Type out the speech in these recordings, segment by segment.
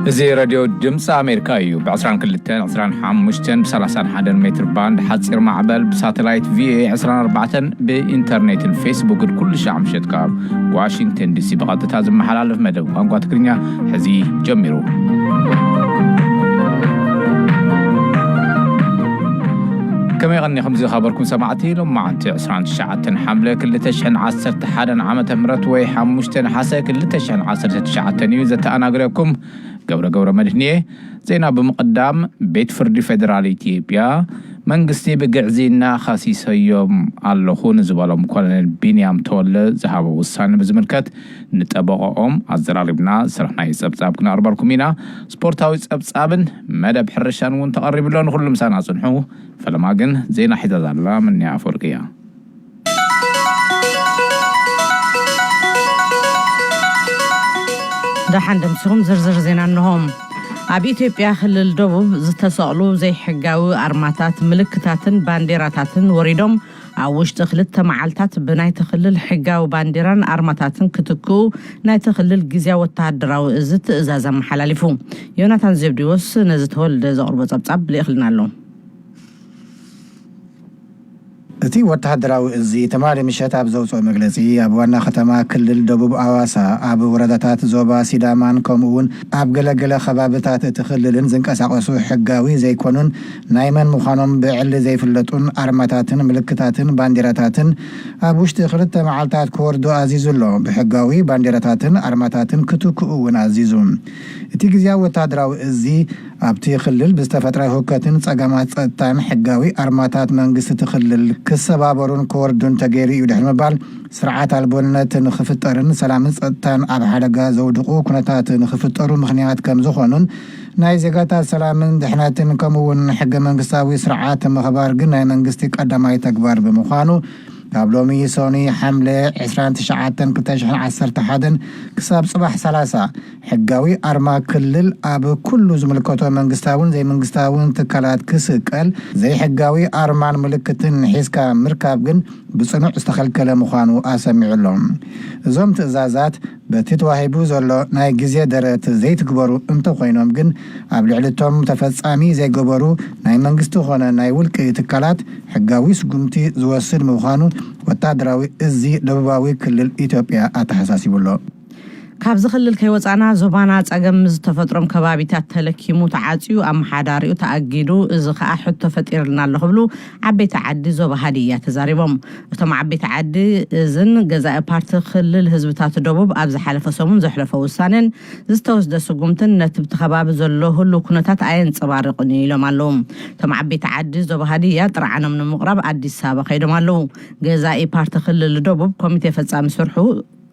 እዚ ሬድዮ ድምፂ ኣሜሪካ እዩ። ብ22፣ 25፣ ብ31 ሜትር ባንድ ሓፂር ማዕበል፣ ብሳተላይት ቪኦኤ 24፣ ብኢንተርኔትን ፌስቡክን ኩሉ ሻዕ ምሸት ካብ ዋሽንግተን ዲሲ ብቐጥታ ዝመሓላለፍ መደብ ቋንቋ ትግርኛ ሕዚ ጀሚሩ። ከመይ ቀኒኹም ዝኸበርኩም ሰማዕቲ? ሎማዓንቲ 29 ሓምለ 2011 ዓመተ ምህረት ወይ 5 ነሓሰ 2019 እዩ። ዘተኣናግደኩም ገብረ ገብረ መድህን እየ። ዜና ብምቕዳም፣ ቤት ፍርዲ ፌዴራል ኢትዮጵያ መንግስቲ ብግዕዝይና ኸሲሰዮም ኣለኹ ንዝበሎም ኮሎኔል ቢንያም ተወለ ዝሃቦ ውሳነ ብዝምልከት ንጠበቐኦም ኣዘራሪብና ዝሰርሕናዮ ጸብጻብ ክነቕርበልኩም ኢና። ስፖርታዊ ጸብጻብን መደብ ሕርሻን እውን ተቐሪቡ ኣሎ። ንኹሉ ምሳና ጽንሑ። ፈለማ ግን ዜና ሒዛ ዛላ ምንያ ኣፈወርቂ እያ። ደሓን ደምሲኹም ዝርዝር ዜና እንሆ። ኣብ ኢትዮጵያ ክልል ደቡብ ዝተሰቕሉ ዘይሕጋዊ ኣርማታት፣ ምልክታትን ባንዴራታትን ወሪዶም ኣብ ውሽጢ ክልተ መዓልታት ብናይቲ ክልል ሕጋዊ ባንዴራን ኣርማታትን ክትክኡ ናይቲ ክልል ግዝያዊ ወተሃደራዊ እዚ ትእዛዝ ኣመሓላሊፉ። ዮናታን ዘብዲዎስ ነዚ ተወልደ ዘቕርቦ ጸብጻብ ልኢኽልና ኣሎ። እቲ ወተሃደራዊ እዚ ትማሊ ምሸት ኣብ ዘውፅኦ መግለፂ፣ ኣብ ዋና ከተማ ክልል ደቡብ ኣዋሳ፣ ኣብ ወረዳታት ዞባ ሲዳማን ከምኡ እውን ኣብ ገለገለ ከባብታት እቲ ክልልን ዝንቀሳቐሱ ሕጋዊ ዘይኮኑን ናይ መን ምዃኖም ብዕሊ ዘይፍለጡን ኣርማታትን ምልክታትን ባንዲራታትን ኣብ ውሽጢ ክልተ መዓልታት ክወርዱ ኣዚዙ ኣሎ። ብሕጋዊ ባንዲራታትን ኣርማታትን ክትክኡ እውን ኣዚዙ። እቲ ግዝያዊ ወተሃደራዊ እዚ ኣብቲ ክልል ብዝተፈጥረ ህውከትን ጸገማት ጸጥታን ሕጋዊ ኣርማታት መንግስቲ እቲ ክልል ክሰባበሩን ክወርዱን ተገይሩ እዩ ድሕሪ ምባል፣ ስርዓት ኣልቦነት ንኽፍጠርን ሰላምን ጸጥታን ኣብ ሓደጋ ዘውድቑ ኩነታት ንኽፍጠሩ ምኽንያት ከም ዝኾኑን ናይ ዜጋታት ሰላምን ድሕነትን ከምኡ እውን ሕገ መንግስታዊ ስርዓት ምኽባር ግን ናይ መንግስቲ ቀዳማይ ተግባር ብምዃኑ ካብ ሎሚ ሰኑይ ሓምለ 29 2011 ክሳብ ጽባሕ 30 ሕጋዊ ኣርማ ክልል ኣብ ኩሉ ዝምልከቶ መንግስታውን ዘይመንግስታውን ትካላት ክስቀል፣ ዘይሕጋዊ ኣርማን ምልክትን ሒዝካ ምርካብ ግን ብጽኑዕ ዝተኸልከለ ምዃኑ ኣሰሚዑ ኣሎ። እዞም ትእዛዛት በቲ ተዋሂቡ ዘሎ ናይ ግዜ ደረት ዘይትግበሩ እንተኾይኖም ግን ኣብ ልዕሊ እቶም ተፈጻሚ ዘይገበሩ ናይ መንግስቲ ኾነ ናይ ውልቂ ትካላት ሕጋዊ ስጉምቲ ዝወስድ ምዃኑ ወታደራዊ እዚ ደቡባዊ ክልል ኢትዮጵያ ኣተሓሳሲቡ ኣሎ። ካብዚ ክልል ከይወፃና ዞባና ፀገም ምስ ዝተፈጥሮም ከባቢታት ተለኪሙ ተዓፅዩ ኣመሓዳሪኡ ተኣጊዱ፣ እዚ ከዓ ሕቶ ፈጢርልና ኣሎ ክብሉ ዓበይቲ ዓዲ ዞባ ሃዲያ ተዛሪቦም። እቶም ዓበይቲ ዓዲ እዝን ገዛኢ ፓርቲ ክልል ህዝብታት ደቡብ ኣብ ዝሓለፈ ሰሙን ዘሕለፎ ውሳኔን ዝተወስደ ስጉምትን ነቲ ብቲ ከባቢ ዘሎ ህሉው ኩነታት ኣየንፀባርቕን እዩ ኢሎም ኣለዉ። እቶም ዓበይቲ ዓዲ ዞባ ሃዲያ ጥርዓኖም ንምቕራብ ኣዲስ ኣበባ ከይዶም ኣለዉ። ገዛኢ ፓርቲ ክልል ደቡብ ኮሚቴ ፈጻሚ ስርሑ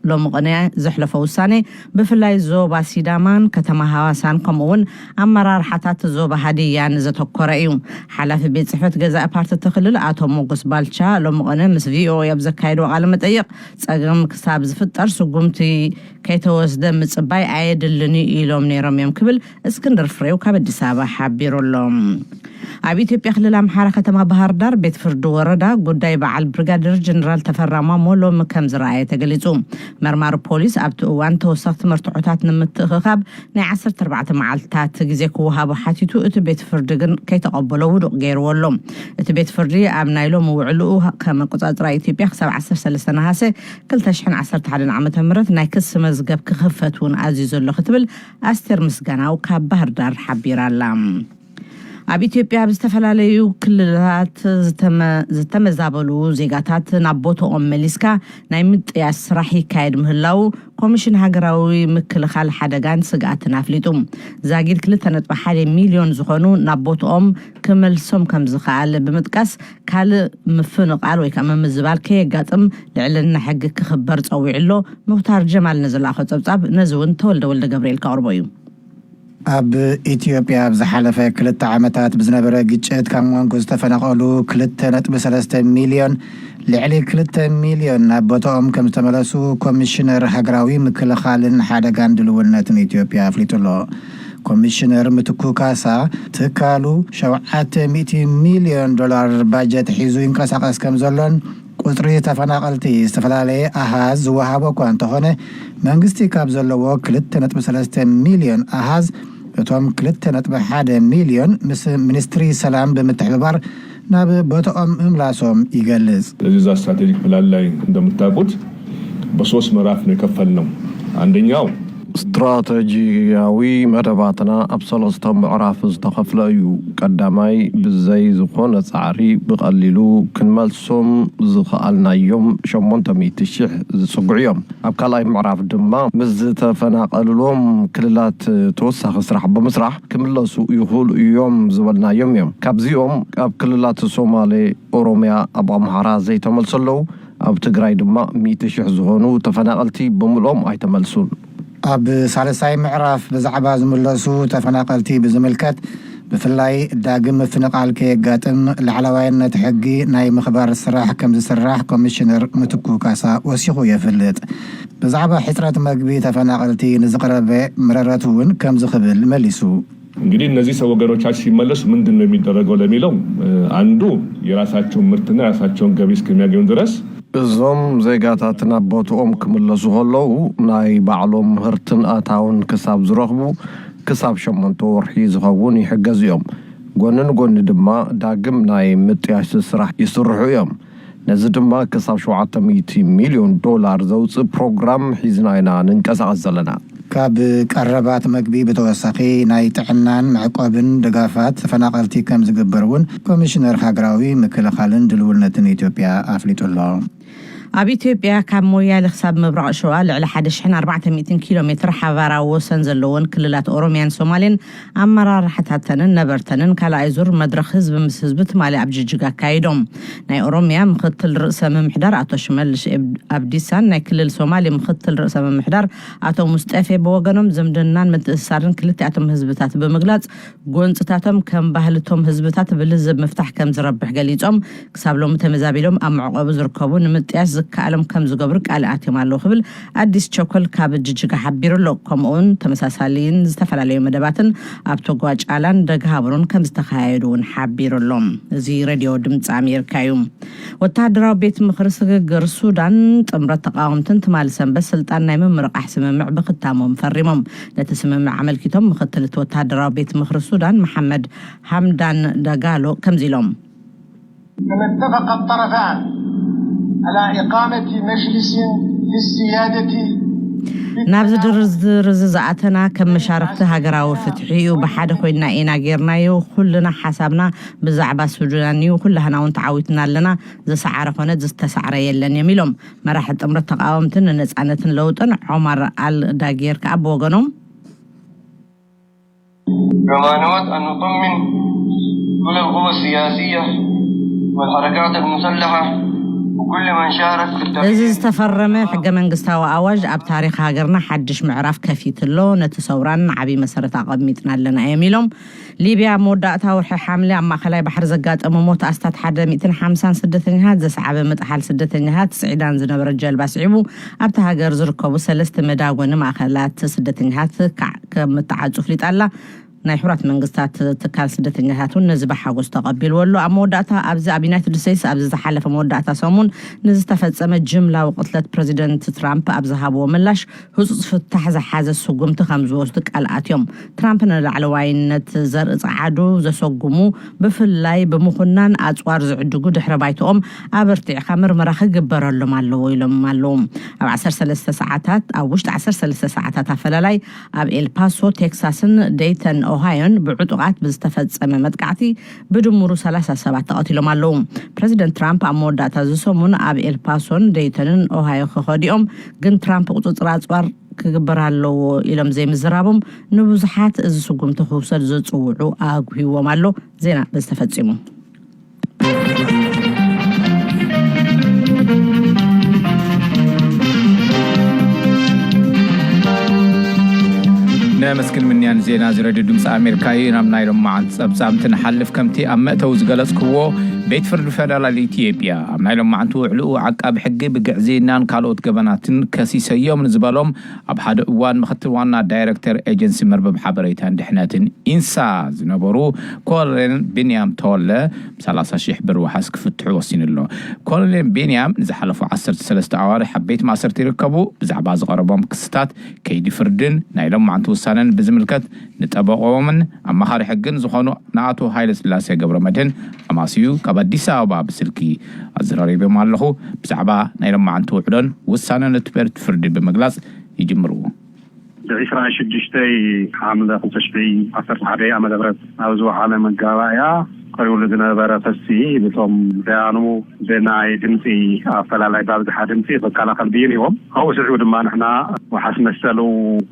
ሎሚ ቅነ ዘሕለፎ ውሳኔ ብፍላይ ዞባ ሲዳማን ከተማ ሃዋሳን ከምኡ እውን ኣመራርሓታት ዞባ ሃዲያን ዘተኮረ እዩ። ሓላፊ ቤት ጽሕፈት ገዛኢ ፓርቲ እቲ ክልል ኣቶ ሞጎስ ባልቻ ሎሚ ቅነ ምስ ቪኦኤ ኣብ ዘካየድዎ ቃለ መጠይቕ፣ ጸገም ክሳብ ዝፍጠር ስጉምቲ ከይተወስደ ምጽባይ ኣየድልን እዩ ኢሎም ነይሮም እዮም ክብል እስክንድር ፍሬው ካብ ኣዲስ ኣበባ ሓቢሩ ኣሎ። ኣብ ኢትዮጵያ ክልል ኣምሓራ ከተማ ባህር ዳር ቤት ፍርዲ ወረዳ ጉዳይ በዓል ብሪጋዴር ጀነራል ተፈራ ማሞ ሎሚ ከም ዝረኣየ ተገሊጹ። መርማሪ ፖሊስ ኣብቲ እዋን ተወሰኽቲ መርትዖታት ንምትእኽኻብ ናይ 14 መዓልትታት ግዜ ክወሃቦ ሓቲቱ፣ እቲ ቤት ፍርዲ ግን ከይተቐበሎ ውዱቕ ገይርዎ ኣሎ። እቲ ቤት ፍርዲ ኣብ ናይ ሎሚ ውዕልኡ ከም ኣቆጻጽራ ኢትዮጵያ ክሳብ 13 ነሃሰ 2011 ዓ.ም ናይ ክሲ መዝገብ ክኽፈት እውን ኣዚዙ ኣሎ ክትብል ኣስቴር ምስጋናው ካብ ባህር ዳር ሓቢራ ኣላ። ኣብ ኢትዮጵያ ኣብ ዝተፈላለዩ ክልላት ዝተመ-፣ ዝተመዛበሉ ዜጋታት ናብ ቦታኦም መሊስካ ናይ ምጥያስ ስራሕ ይካየድ ምህላው ኮሚሽን ሃገራዊ ምክልኻል ሓደጋን ስግኣትን ኣፍሊጡ። ዛጊድ 2.1 ሚልዮን ዝኾኑ ናብ ቦታኦም ክመልሶም ከም ዝኸኣል ብምጥቃስ፣ ካልእ ምፍንቓል ወይ ከዓ ምምዝባል ከየጋጥም ልዕልና ሕጊ ክኽበር ጸዊዑ ኣሎ። ሙኽታር ጀማል ንዝለኣኾ ጸብጻብ ነዚ እውን ተወልደ ወልደ ገብርኤል ከቕርቦ እዩ። ኣብ ኢትዮጵያ ኣብ ዝሓለፈ ክልተ ዓመታት ብዝነበረ ግጭት ካብ መንጎ ዝተፈናቐሉ 2.3 ሚልዮን፣ ልዕሊ 2 ሚልዮን ናብ ቦታኦም ከም ዝተመለሱ ኮሚሽነር ሃገራዊ ምክልኻልን ሓደጋን ድልውነትን ኢትዮጵያ ኣፍሊጡ ኣሎ። ኮሚሽነር ምትኩ ካሳ፣ ትካሉ 700 ሚልዮን ዶላር ባጀት ሒዙ ይንቀሳቐስ ከም ዘሎን ቁጽሪ ተፈናቐልቲ ዝተፈላለየ ኣሃዝ ዝወሃቦ እኳ እንተኾነ፣ መንግስቲ ካብ ዘለዎ 2.3 ሚልዮን ኣሃዝ እቶም ክልተ ነጥቢ ሓደ ሚልዮን ምስ ሚኒስትሪ ሰላም ብምትሕብባር ናብ ቦታኦም ምምላሶም ይገልጽ። እዚህ እዛ ስትራቴጂክ ፕላን ላይ እንደምታውቁት በሶስት ምዕራፍ ነው የከፈልነው። አንደኛው ስትራቴጂያዊ መደባትና ኣብ ሰለስተ ምዕራፍ ዝተኸፍለ እዩ። ቀዳማይ ብዘይ ዝኾነ ጻዕሪ ብቐሊሉ ክንመልሶም ዝኸኣልናዮም ሸሞንተ ሚእቲ ሽሕ ዝጽግዑ እዮም። ኣብ ካልኣይ ምዕራፍ ድማ ምስ ዝተፈናቐልሎም ክልላት ተወሳኺ ስራሕ ብምስራሕ ክምለሱ ይኽእሉ እዮም ዝበልናዮም እዮም። ካብዚኦም ኣብ ክልላት ሶማሌ፣ ኦሮሚያ፣ ኣብ ኣምሓራ ዘይተመልሱ ኣለዉ። ኣብ ትግራይ ድማ ሚእቲ ሽሕ ዝኾኑ ተፈናቐልቲ ብምልኦም ኣይተመልሱን። ኣብ ሳልሳይ ምዕራፍ ብዛዕባ ዝምለሱ ተፈናቐልቲ ብዝምልከት፣ ብፍላይ ዳግም ምፍንቓል ከየጋጥም ላዕለዋይነት ሕጊ ናይ ምኽባር ስራሕ ከም ዝስራሕ ኮሚሽነር ምትኩ ካሳ ወሲኹ የፍልጥ። ብዛዕባ ሕፅረት መግቢ ተፈናቐልቲ ንዝቐረበ መረረት እውን ከምዚ ክብል መሊሱ። እንግዲህ እነዚህ ሰው ወገኖቻችን ሲመለሱ ምንድን ነው የሚደረገው ለሚለው፣ እ፣ አንዱ የራሳቸውን ምርትና የራሳቸውን ገቢ እስከሚያገኙ ድረስ እዞም ዜጋታት ናብ ቦትኦም ክምለሱ ከለዉ ናይ ባዕሎም ምህርትን ኣታውን ክሳብ ዝረኽቡ ክሳብ ሸሞንተ ወርሒ ዝኸውን ይሕገዙ እዮም። ጎኒ ንጎኒ ድማ ዳግም ናይ ምጥያሽ ስራሕ ይስርሑ እዮም። ነዚ ድማ ክሳብ ሸውዓተ ሚእቲ ሚልዮን ዶላር ዘውፅእ ፕሮግራም ሒዝና ኢና ንንቀሳቐስ ዘለና። ካብ ቀረባት መግቢ ብተወሳኺ ናይ ጥዕናን መዕቆብን ድጋፋት ተፈናቐልቲ ከም ዝግበር እውን ኮሚሽነር ሃገራዊ ምክልኻልን ድልውነትን ኢትዮጵያ ኣፍሊጡ ኣሎ። ኣብ ኢትዮጵያ ካብ ሞያሌ ክሳብ ምብራቕ ሸዋ ልዕሊ ሓደ ሽሕን ኣርባዕተ ሚእትን ኪሎ ሜትር ሓባራዊ ወሰን ዘለወን ክልላት ኦሮሚያን ሶማሌን ኣመራርሓታተንን ነበርተንን ካልኣይ ዙር መድረኽ ህዝቢ ምስ ህዝቢ ትማሊ ኣብ ጅጅጋ ኣካይዶም። ናይ ኦሮሚያ ምክትል ርእሰ ምምሕዳር ኣቶ ሽመልሽ ኤብ-፣ ኣብዲሳን ናይ ክልል ሶማሌ ምክትል ርእሰ ምምሕዳር ኣቶ ሙስጠፌ ብወገኖም ዝምድናን ምትእስሳርን ክልቲኣቶም ህዝብታት ብምግላጽ ጎንፅታቶም ከም ባህልቶም ህዝብታት ብልዝብ ምፍታሕ ከም ዝረብሕ ገሊጾም፣ ክሳብ ሎሚ ተመዛቢሎም ኣብ መዕቆቢ ዝርከቡ ንምጥያሽ ዝከኣሎም ከም ዝገብሩ ቃል ኣትዮም ኣለዉ ክብል ኣዲስ ቸኮል ካብ ጅጅጋ ሓቢሩ ኣሎ። ከምኡውን ተመሳሳሊን ዝተፈላለዩ መደባትን ኣብ ቶጓ ጫላን ደግሃብሮን ከም ዝተኻየዱ እውን ሓቢሩ ኣሎ። እዚ ሬድዮ ድምፂ ኣሜሪካ እዩ። ወተሃደራዊ ቤት ምኽሪ ስግግር ሱዳን ጥምረት ተቃወምትን ትማሊ ሰንበት ስልጣን ናይ ምምርቃሕ ስምምዕ ብክታሞም ፈሪሞም። ነቲ ስምምዕ ኣመልኪቶም ምክትል እቲ ወተሃደራዊ ቤት ምኽሪ ሱዳን መሓመድ ሃምዳን ዳጋሎ ከምዚ ኢሎም። كما اتفق الطرفان على إقامة مجلس للسيادة ናብዚ ድርድር እዚ ዝኣተና ከም መሻርክቲ ሃገራዊ ፍትሒ እዩ። ብሓደ ኮይና ኢና ጌርናዮ። ኩልና ሓሳብና ብዛዕባ ሱዳን እዩ። ኩላህና እውን ተዓዊትና ኣለና። ዝሰዓረ ኮነ ዝተሳዕረ የለን እዮም ኢሎም። መራሒ ጥምረት ተቃወምትን ንነጻነትን ለውጥን ዖማር ኣል ዳጌር ከኣ ብወገኖም كما نود أن نطمن كل القوى السياسية والحركات المسلحة وكل من شارك في التغيير. እዚ ዝተፈረመ ሕገ መንግስታዊ ኣዋጅ ኣብ ታሪኽ ሃገርና ሓድሽ ምዕራፍ ከፊቱ ኣሎ። ነቲ ሰውራን ዓብዪ መሰረት ኣቐሚጥና ኣለና እዮም ኢሎም። ሊብያ ኣብ መወዳእታ ወርሒ ሓምለ ኣብ ማእኸላይ ባሕሪ ዘጋጠመ ሞት ኣስታት ሓደ ሚእትን ሓምሳን ስደተኛታት ዘስዓበ ምጥሓል ስደተኛታት ስዒዳን ዝነበረት ጀልባ ስዒቡ ኣብታ ሃገር ዝርከቡ ሰለስተ መዳጎኒ ማእኸላት ስደተኛታት ካዕ ከም እተዓፁ ኣፍሊጣ ኣላ። ናይ ሕቡራት መንግስታት ትካል ስደተኛታት እውን ነዚ ብሓጎስ ተቐቢልዎ ኣሎ። ኣብ መወዳእታ ኣብዚ ኣብ ዩናይትድ ስቴትስ ኣብዚ ዝሓለፈ መወዳእታ ሰሙን ንዝተፈጸመ ጅምላዊ ቅትለት ፕረዚደንት ትራምፕ ኣብ ዝሃብዎ ምላሽ ህጹጽ ፍታሕ ዝሓዘ ስጉምቲ ከም ዝወስዱ ቃል ኣትዮም። ትራምፕ ንላዕለዋይነት ዘርኢ ጸዓዱ ዘሰጉሙ ብፍላይ ብምኹናን ኣጽዋር ዝዕድጉ ድሕረ ባይትኦም ኣበርቲዕካ ምርመራ ክግበረሎም ኣለዎ ኢሎም ኣለዉ። ኣብ ዓሰርተ ሰለስተ ሰዓታት ኣብ ውሽጢ ዓሰርተ ሰለስተ ሰዓታት ኣፈላላይ ኣብ ኤልፓሶ ቴክሳስን ደይተን ኦሃዮን ብዕጡቓት ብዝተፈጸመ መጥቃዕቲ ብድምሩ ሰላሳ ሰባት ተቐቲሎም ኣለዉ። ፕረዚደንት ትራምፕ ኣብ መወዳእታ እዚ ሰሙን ኣብ ኤልፓሶን ደይተንን ኦሃዮ ክኸዱ እዮም፣ ግን ትራምፕ ቁጽጽር ኣጽዋር ክግበር ኣለዎ ኢሎም ዘይምዝራቦም ንብዙሓት እዚ ስጉምቲ ክውሰድ ዝጽውዑ ኣጉሂዎም ኣሎ። ዜና በዚ ተፈጺሙ። ነመስግን ምንያን ዜና እዚ ሬድዮ ድምፂ ኣሜሪካ እዩ። ናብ ናይ ሎማዓንቲ ፀብፃብ እንትንሓልፍ ከምቲ ኣብ መእተዊ ዝገለፅክዎ ቤት ፍርዲ ፌደራል ኢትዮጵያ ኣብ ናይ ሎማዓንቲ ውዕልኡ ዓቃቢ ሕጊ ብግዕዝይናን ካልኦት ገበናትን ከሲሰዮም ንዝበሎም ኣብ ሓደ እዋን ምክትል ዋና ዳይሬክተር ኤጀንሲ መርበብ ሓበሬታን ድሕነትን ኢንሳ ዝነበሩ ኮሎኔል ቢንያም ተወለ ብ ሰላሳ ሺሕ ብር ዋሕስ ክፍትሑ ወሲኑ ኣሎ። ኮሎኔል ቢንያም ንዝሓለፉ ዓሰርተ ሰለስተ ኣዋርሕ ኣብ ቤት ማእሰርቲ ይርከቡ። ብዛዕባ ዝቐረቦም ክስታት ከይዲ ፍርድን ናይ ሎማዓንቲ ውሳነን ብዝምልከት ንጠበቆምን ኣማኻሪ ሕግን ዝኾኑ ንኣቶ ሃይለ ስላሴ ገብረ መድህን ኣማስዩ ካብ ኣዲስ ኣበባ ብስልኪ ኣዘራሪቦም ኣለኹ። ብዛዕባ ናይ ሎማዓንቲ ውዕሎን ውሳነን እቲ ቤት ፍርዲ ብምግላጽ ይጅምርዎ። ብ ዕስራን ሽዱሽተን ሓምለ ክልተ ሽሕን ዓሰርተ ሓደ ዓመተ ምህረት ኣብ ዝወዓለ መጋባእያ ቀሪቡሉ ዝነበረ ክሲ፣ ብቶም ደያኑ ብናይ ድምፂ ኣፈላላይ ብኣብዝሓ ድምፂ ክከላኸል ብይን ሂቦም። ካብኡ ስዒቡ ድማ ንሕና ዋሕስ መሰሉ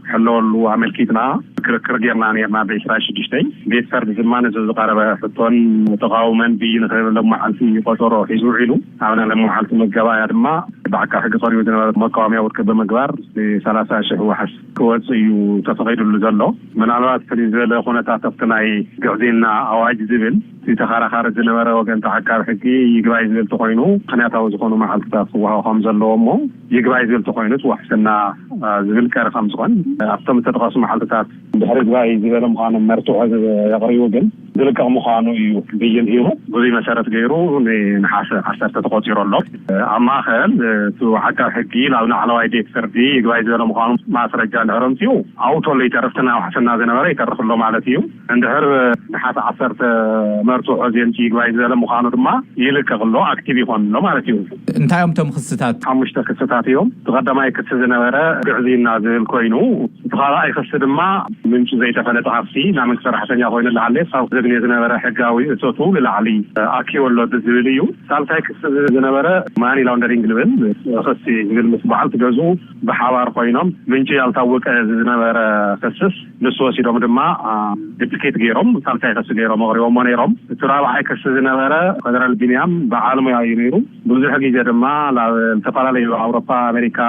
ክሕለወሉ ኣመልኪትና ክርክር ጌርና ነርና። ብ ዕስራን ሽዱሽተን ቤት ፈርዲ ድማ ነዚ ዝቐረበ ሕቶን ተቓውሞን ብይን ክህብ ሎማዓንቲ ቆፀሮ ሒዙ ውዒሉ። ኣብ ናይ ሎማዓንቲ መጋባእያ ድማ ብዓቃቢ ሕጊ ቀሪቡ ዝነበረ መቃወምያ ውድቂ ብምግባር ብ ሰላሳ ሽሕ ዋሕስ ክወፅእ እዩ ተፈቒዱሉ ዘሎ። ምናልባት ፍልይ ዝበለ ኩነታት ኣብቲ ናይ ግዕዝይና ኣዋጅ ዝብል እቲ ተኸራኻሪ ዝነበረ ወገን ዓቃቢ ሕጊ ይግባይ ዝብል ተኾይኑ ምኽንያታዊ ዝኾኑ መዓልትታት ክወሃቦ ከም ዘለዎ እሞ ይግባይ ዝብል ተኾይኑ እቲ ዋሕስና ዝብል ቀሪ ከም ዝኾን ኣብቶም ዝተጠቐሱ መዓልትታት ድሕሪ ይግባይ ዝበለ ምዃኑ መርትዖ የቕሪቡ ግን ዝልቀቕ ምዃኑ እዩ ብይን ሂቡ። ብዙይ መሰረት ገይሩ ንነሓሰ ዓሰርተ ተቖፂሩ ኣሎ። ኣብ ማእኸል እቲ ዓቃቢ ሕጊ ናብ ላዕለዋይ ቤት ፍርዲ ይግባይ ዝበለ ምዃኑ ማስረጃ እንድሕር ኣምፂኡ ኣብኡ ተሎ ይተርፍ፣ እቲ ናይ ዋሕስና ዝነበረ ይተርፍ ኣሎ ማለት እዩ። እንድሕር ነሓሰ ዓሰርተ መርትዖ ዘምፂ ይግባይ ዝበለ ምዃኑ ድማ ይልቀቕ ኣሎ፣ ኣክቲቭ ይኾን ኣሎ ማለት እዩ። እንታይ እዮም እቶም ክስታት? ሓሙሽተ ክስታት እዮም። እቲ ቀዳማይ ክሲ ዝነበረ ግዕዝይና ዝብል ኮይኑ እቲ ካልኣይ ክሲ ድማ ምንጩ ዘይተፈለጠ ሃፍቲ ናይ መንግስቲ ሰራሕተኛ ኮይኑ እናሃለየ ካብ ዘግንዮ ዝነበረ ሕጋዊ እቶቱ ንላዕሊ ኣኪቡ ኣሎ ብዝብል እዩ። ሳልሳይ ክሲ ዝነበረ ማኒ ላውንደሪንግ ዝብል ክሲ ዝብል ምስ በዓልቲ ገዝኡ ብሓባር ኮይኖም ምንጩ ያልታወቀ ዝነበረ ክስስ ንሱ ወሲዶም ድማ ዱፕሊኬት ገይሮም ሳልሳይ ክሲ ገይሮም ኣቕሪቦሞ ነይሮም። እቲ ራብዓይ ክሲ ዝነበረ ፈደራል ቢንያም በዓል ሙያ እዩ ነይሩ። ብዙሕ ግዜ ድማ ናብ ዝተፈላለዩ ኣውሮፓ፣ ኣሜሪካ፣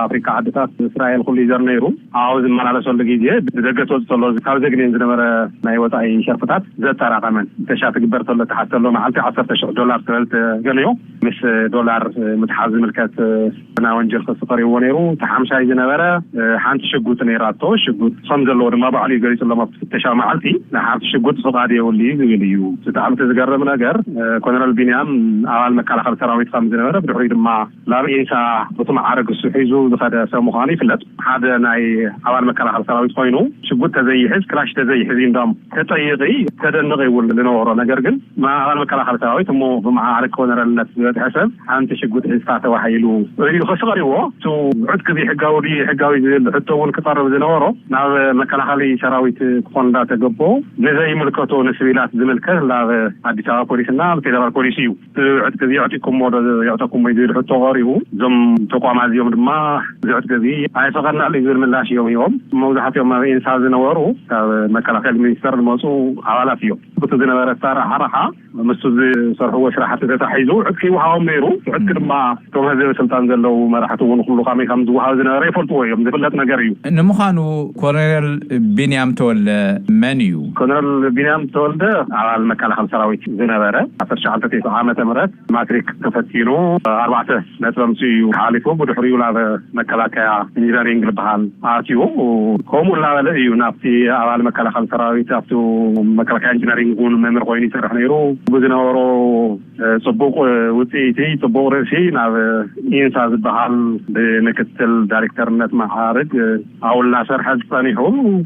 ኣፍሪካ ዓድታት፣ እስራኤል ኩሉ ይዘር ነይሩ። ኣብኡ ዝመላለሰሉ ግዜ ብደገ ትወፅእ ተሎ ካብ ዘግንየን ዝነበረ ናይ ወፃኢ ሸርፍታት ዘጠራቐመን ተሻ ትግበር ተሎ ተሓተሎ መዓልቲ ዓሰርተ ሽሕ ዶላር ዝበል ተገንዮ ምስ ዶላር ምትሓዝ ዝምልከት ናይ ወንጀል ክሲ ቀሪብዎ ነይሩ። እቲ ሓምሻይ ዝነበረ ሓንቲ ሽጉጥ ነይራቶ። ሽጉጥ ከም ዘለዎ ድማ ባዕሉ እዩ ገሊፁሎም ኣብቲ ፍተሻዊ መዓልቲ። ናይ ሓንቲ ሽጉጥ ፍቓድ የብሉ እዩ ዝብል እዩ። ብጣዕሚ እቲ ዝገርም ነገር ኮሎኔል ቢንያም ኣባል መከላኸሊ ሰራዊት ከም ዝነበረ ብድሕሪኡ ድማ ናብ ኢንሳ በቲ መዓርግ እሱ ሒዙ ዝኸደ ሰብ ምዃኑ ይፍለጥ። ሓደ ናይ ኣባል መከላኸሊ ሰራዊት ኮይኑ ሽጉጥ ተዘይሕዝ ክላሽ ተዘይሕዝ እንዳም ተጠይቂ ተደንቕ ይብል ዝነበሮ። ነገር ግን ኣባል መከላኸሊ ሰራዊት እሞ ብመዓርግ ኮነረልነት ዝበፅሐ ሰብ ሓንቲ ሽጉጥ ሒዝካ ተባሂሉ እዩ ክሲ ቀሪብዎ። እቲ ዕጥቂ ዘይሕጋዊ ድዩ ሕጋዊ ዝብል ሕቶ እውን ክቐርብ ዝነበሮ ናብ መከላኸሊ ሰራዊት ክኾን እንዳተገቦ ንዘይምልከቶ ንስቪላት ዝምልከት ናብ ኣዲስ ኣበባ ፖሊስና ፌደራል ፖሊስ እዩ። ዕጥቂ እዚ ኣዕጢቅኩሞ ዶ የዕጠኩም ወይ ዝብል ሕቶ ቀሪቡ፣ እዞም ተቋማት እዚኦም ድማ እዚ ዕጥቂ እዚ ኣይፈቐድናሉ እዩ ዝብል ምላሽ እዮም ሂቦም። መብዛሕትኦም ኣብ ኤንሳ ዝነበሩ ካብ መከላኸሊ ሚኒስተር ዝመፁ ኣባላት እዮም። እቲ ዝነበረ ኣሰራርሓ ምስቲ ዝሰርሕዎ ስራሕቲ ተታሒዙ ዕጥቂ ይወሃቦም ነይሩ። ዕጥቂ ድማ እቶም ህዝቢ ስልጣን ዘለዉ መራሕቲ እውን ኩሉ ከመይ ከም ዝወሃብ ዝነበረ ይፈልጥዎ እዮም። ዝፍለጥ ነገር እዩ። ንምዃኑ ኮሎኔል ቢንያም ተወልደ መን እዩ? ኮሎኔል ቢንያም ተወልደ ኣባል መከላኸሊ ሰራዊት ዝነበረ ዓሰርተ ትሽዓተ ዓመተ ምህረት ማትሪክ ተፈቲኑ ኣርባዕተ ነጥቢ ኣምፅኡ እዩ ሓሊፉ። ብድሕሪኡ ናብ መከላከያ ኢንጂነሪንግ ዝበሃል ኣትዩ። ከምኡ እናበለ እዩ ናብቲ ኣባል መከላኸሊ ሰራዊት ኣብቲ መከላከያ ኢንጂነሪንግ እውን መምህር ኮይኑ ይሰርሕ ነይሩ። ብዝነበሮ ፅቡቕ ውፅኢቲ፣ ፅቡቕ ርእሲ ናብ ኢንሳ ዝበሃል ብምክትል ዳይሬክተርነት መዓርግ ኣብኡ እናሰርሐ ዝፀኒሑ።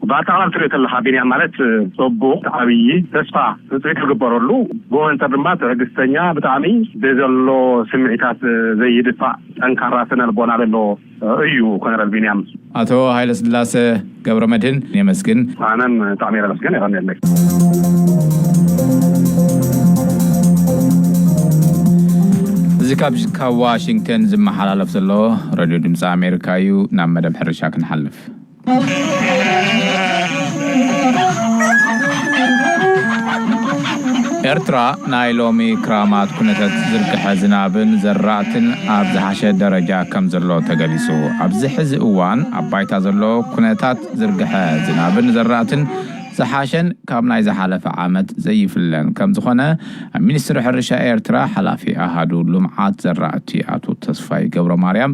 ብኣጠቓላሊ ትሪኦ ተለኻ ቢንያም ማለት ፅቡቕ ዓብዪ ተስፋ ውፅኢት ዝግበረሉ፣ ብኡ ኣንፃር ድማ ትዕግስተኛ፣ ብጣዕሚ ብዘሎ ስምዒታት ዘይድፋእ ጠንካራ ስነ ልቦና ዘለዎ እዩ ኮነረል ቢንያም። ኣቶ ሃይለስላሰ ገብረ መድህን የመስግን። ኣነን ብጣዕሚ እየ ዘመስግን። የቐንየለይ። እዚ ካብ ካብ ዋሽንግተን ዝመሓላለፍ ዘሎ ሬድዮ ድምፂ ኣሜሪካ እዩ። ናብ መደብ ሕርሻ ክንሓልፍ። ኤርትራ ናይ ሎሚ ክራማት ኩነታት ዝርግሐ ዝናብን ዘራእትን ኣብ ዝሓሸ ደረጃ ከም ዘሎ ተገሊጹ። ኣብዚ ሕዚ እዋን ኣብ ባይታ ዘሎ ኩነታት ዝርግሐ ዝናብን ዘራእትን ዝሓሸን ካብ ናይ ዝሓለፈ ዓመት ዘይፍለን ከም ዝኾነ ኣብ ሚኒስትሪ ሕርሻ ኤርትራ ሓላፊ ኣሃዱ ልምዓት ዘራእቲ ኣቶ ተስፋይ ገብረ ማርያም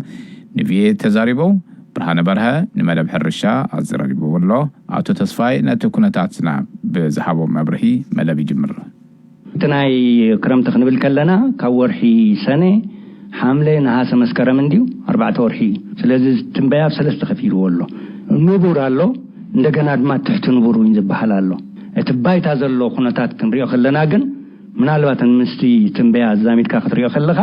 ንቪኦኤ ተዛሪቦም። ብርሃነ በርሀ ንመደብ ሕርሻ ኣዘራሪብዎ ኣሎ። ኣቶ ተስፋይ ነቲ ኩነታት ዝናብ ብዝሃቦ መብርሂ መደብ ይጅምር። እቲ ናይ ክረምቲ ክንብል ከለና ካብ ወርሒ ሰነ፣ ሓምለ፣ ነሃሰ፣ መስከረም እንድዩ ኣርባዕተ ወርሒ እዩ። ስለዚ ትንበያ ኣብ ሰለስተ ከፊልዎ ኣሎ። ንቡር ኣሎ፣ እንደገና ድማ ትሕቲ ንቡር እውን ዝበሃል ኣሎ። እቲ ባይታ ዘሎ ኩነታት ክንሪኦ ከለና ግን፣ ምናልባት ምስቲ ትንበያ ኣዛሚድካ ክትሪኦ ከለኻ፣